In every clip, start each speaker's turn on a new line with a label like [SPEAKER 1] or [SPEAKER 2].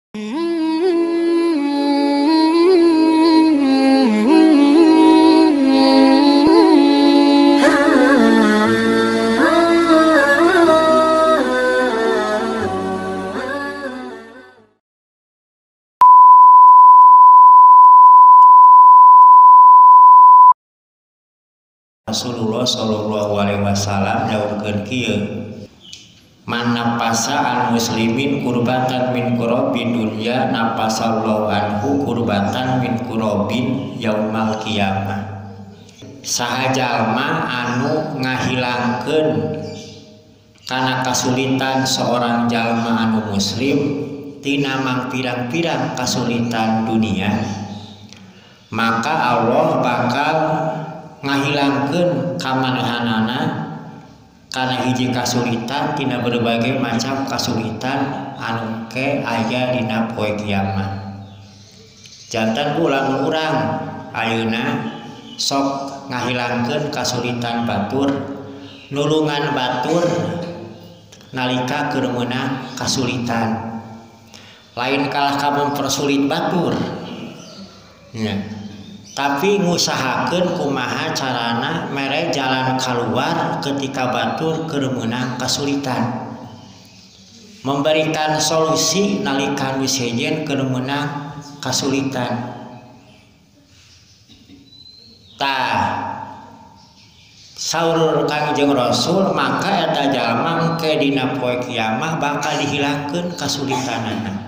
[SPEAKER 1] Rasulullah Shallallahu Alaihi Wasallam nyaurkeun kieu, man nafasa al muslimin kurbatan min kurabin dunya nafasallahu anhu kurbatan min kurabin yaumal qiyamah. Saha jalma anu ngahilangkeun kana kasulitan seorang jalma anu muslim tina mangpirang-pirang kasulitan dunia, maka Allah bakal ngahilangkeun kamanehanana kana hiji kasulitan tina berbagai macam kasulitan anu ke aya dina poe kiamat. Jantan ku lamun urang ayeuna sok ngahilangkeun kasulitan batur, nulungan batur nalika keur meunang kasulitan. Lain kalah ka mempersulit batur. Nya. Tapi ngusahakeun kumaha carana mere jalan keluar ketika batur keur meunang kasulitan, memberikan solusi nalika nu sejen keur meunang kasulitan. Tah saur Kangjeng Rasul, maka eta jalma engke dina poe kiamah bakal dihilangkeun kasulitanana.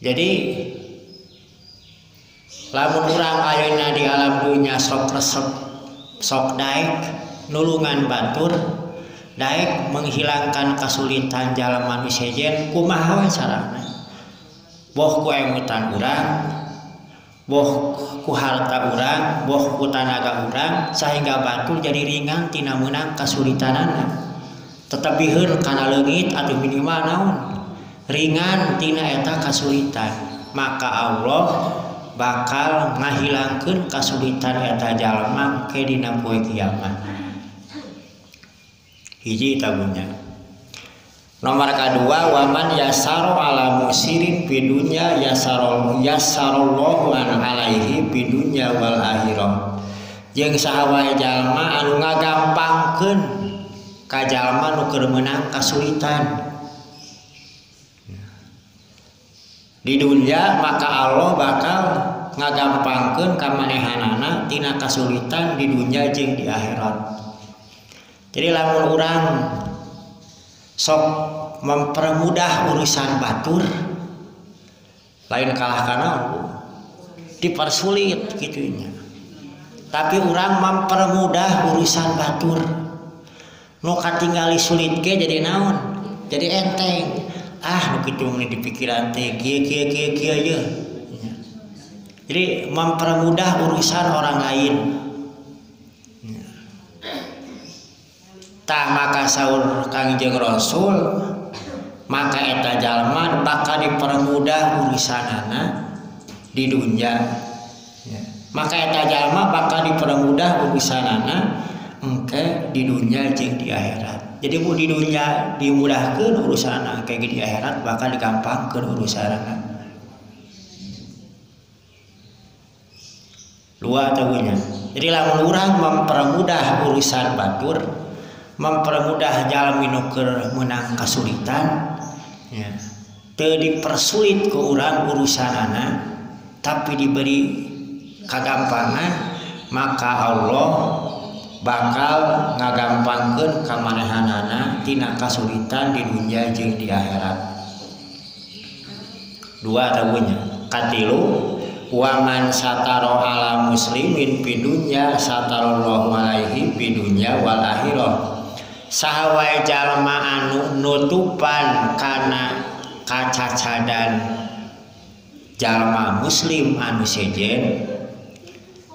[SPEAKER 1] Jadi lamun urang ayeuna di alam dunya sok resep, sok daek nulungan batur, daek menghilangkan kasulitan jalma nu sejen, kumaha we carana? Boh ku emutan urang, boh ku harta urang, boh ku tanaga urang, sehingga batur jadi ringan tina meunang kasulitanana. Tetepiheur kana leungit atau minimal naon? Ringan tina eta kasulitan, maka Allah bakal ngahilangkeun kasulitan eta jalma ke dina poe kiamat. Hiji tabunya. Nomor kadua, waman yasaro ala musirin pidunya yasarallahu an alaihi pidunya wal akhirah. Jeung saha wae jalma anu ngagampangkeun ka jalma nu keur meunang kasulitan di dunia, maka Allah bakal ngagampangkeun kamanehanana tina kasulitan di dunia jeung di akhirat. Jadi lamun urang sok mempermudah urusan batur, lain kalah kana dipersulit gitunya. Tapi urang mempermudah urusan batur, nu katingali sulit ge jadi naon? Jadi enteng. Ah, nu kitu mah di pikiran teh kieu kieu kieu kieu ye. Jadi mempermudah urusan orang lain. Tah maka saur Kangjeng Rasul, maka eta jalma bakal dipermudah urusanana di dunia. Maka eta jalma bakal dipermudah urusanana engke di dunia jeung di akhirat. Jadi bu di dunia dimudahkeun urusanana, kayak di akhirat bakal digampangkeun urusanana. Dua tahunya. Jadi lamun urang mempermudah urusan batur, mempermudah jalmi nu keur meunang kasulitan, ya, teu dipersulit ku urang urusanana, tapi diberi kagampangan, maka Allah bakal ngagampangkeun kamanehanana tina kasulitan di dunia jeung di akhirat. Dua tahunya. Katilu, waman sataro ala muslimin pidunya satarallahu alaihi pidunya wal akhirah. Saha wae jalma anu nutupan kana kacacadan jalma muslim anu sejen,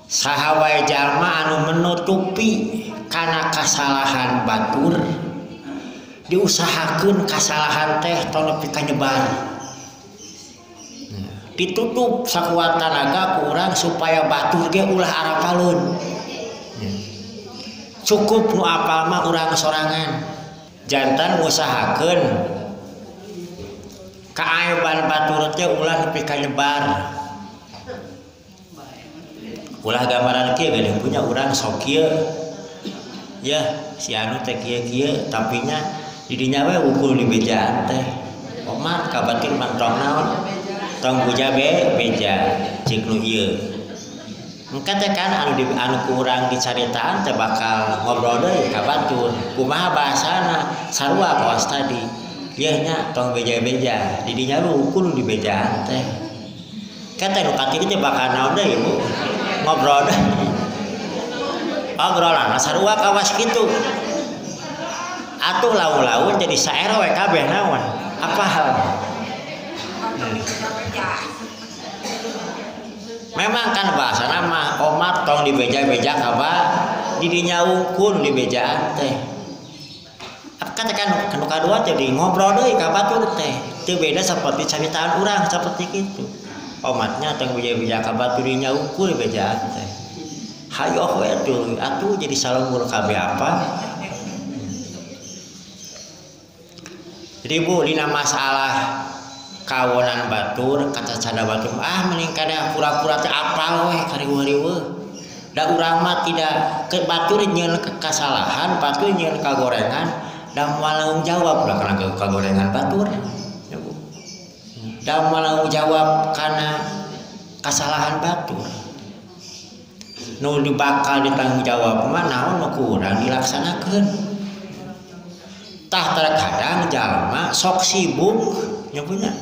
[SPEAKER 1] saha wae jalma anu menutupi kana kasalahan batur, diusahakeun kasalahan teh tong nepi ka nyebar, ditutup sakuat tanaga ku urang supaya batur ge ulah arapalun. Cukup nu apal mah urang sorangan. Jantan ngusahakeun kaaiban batur teh ulah nepi ka nyebar. Ulah gambaran kieu geuning punya urang sok kieu. Ya, si anu teh kieu-kieu tapi nya di dinya we ukul di bejaan teh. Omat ka batur mah tong naon? Tong buja beja cik nu ieu. Engke teh kan anu ku urang dicaritaan teh bakal ngobrol deui ka batur. Kumaha bahasana? Sarua kawas tadi. Ieu nya tong beja-beja, di dinya we ukul di bejaan teh. Kata nu katilu teh bakal naon deui, Bu? Ngobrol deui. Obrolan sarua kawas kitu. Atuh laun-laun jadi saero we kabeh naon? Apa hal? Memang kan bahasa nama omat tong dibeja-beja kaba di dinya wungkul dibejaan teh. Kata kan nu kadua teh di ngobrol deui ka batur teh. Teu beda seperti caritaan urang seperti kitu. Omatnya tong beja-beja ka batur di dinya wungkul dibejaan teh. Hayoh we atuh atuh jadi salembur kabeh apa. Jadi Bu dina masalah kawonan batur kacacada batur mending kada pura-pura teh apal we kariweuh-riweuh. Da urang mah tidak ke batur nyeun kasalahan, batur nyeun kagorengan, da moal tanggung jawab lah kana kagorengan batur. Ya Bu. Da moal tanggung jawab kana kasalahan batur. Nu bakal ditanggung jawab mah naon nu ku urang dilaksanakeun. Tah terkadang jalma sok sibuk nya punya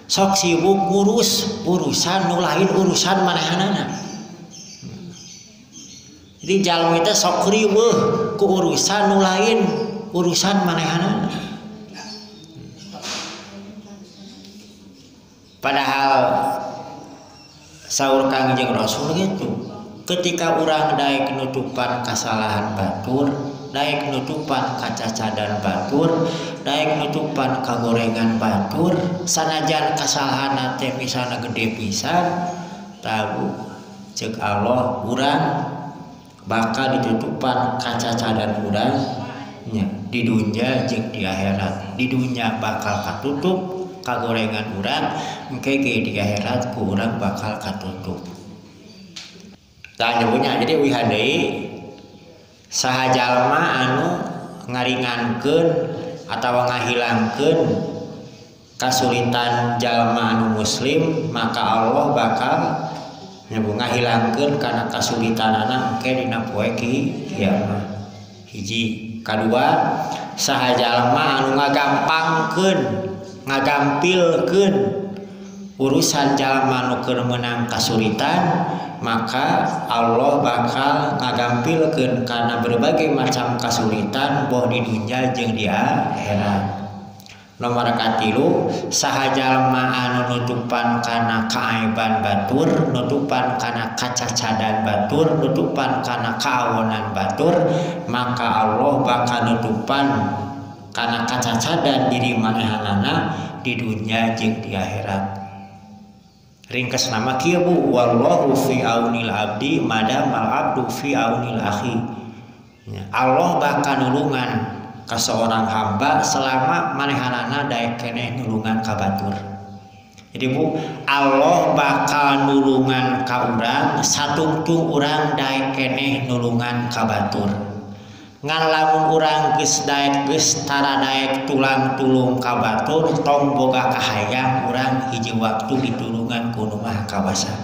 [SPEAKER 1] sok sibuk ngurus urusan nu lain urusan manehanana. Jadi jalma teh sok riweuh ku urusan nu lain urusan manehanana. Padahal saur Kangjeng Rasul gitu, ketika urang daek nutupan kasalahan batur, daek nutupan kacacadan batur, daek nutupan kagorengan batur, sanajan kasalahan teh misalna gede pisan, tahu cek Allah urang bakal ditutupan kacacadan urang nya di dunya jeung di akhirat. Di dunya bakal katutup kagorengan urang, engke ge di akhirat ku urang bakal katutup. Tah nyebutnya jadi wiha deui saha jalma anu ngaringankeun atawa ngahilangkeun kasulitan jalma anu muslim, maka Allah bakal nyabu ngahilangkeun kana kasulitanana engke dina poe kiamat. Hiji, kadua saha jalma anu ngagampangkeun ngagampilkeun urusan jalma anu keur meunang kasulitan, maka Allah bakal ngagampilkeun kana berbagai macam kasulitan boh di dunya jeung di akhirat. Nomor katilu saha jalma anu nutupan kana kaaiban batur, nutupan kana kacacadan batur, nutupan kana kaawonan batur, maka Allah bakal nutupan kana kacacadan diri manehanana di dunya jeung di akhirat. Ringkas nama kieu Bu, wallahu fi aunil abdi madamal abdu fi aunil akhi. Allah bakal nulungan ka seorang hamba selama manehanana daek keneh nulungan ka batur. Jadi Bu, Allah bakal nulungan ka urang satungtung urang daek keneh nulungan ka batur. Ngan lamun urang geus daek geus tara daek tulang tulung ka batur, tong boga kahayang urang hiji waktu ditulungan ku nu Maha Kawasa.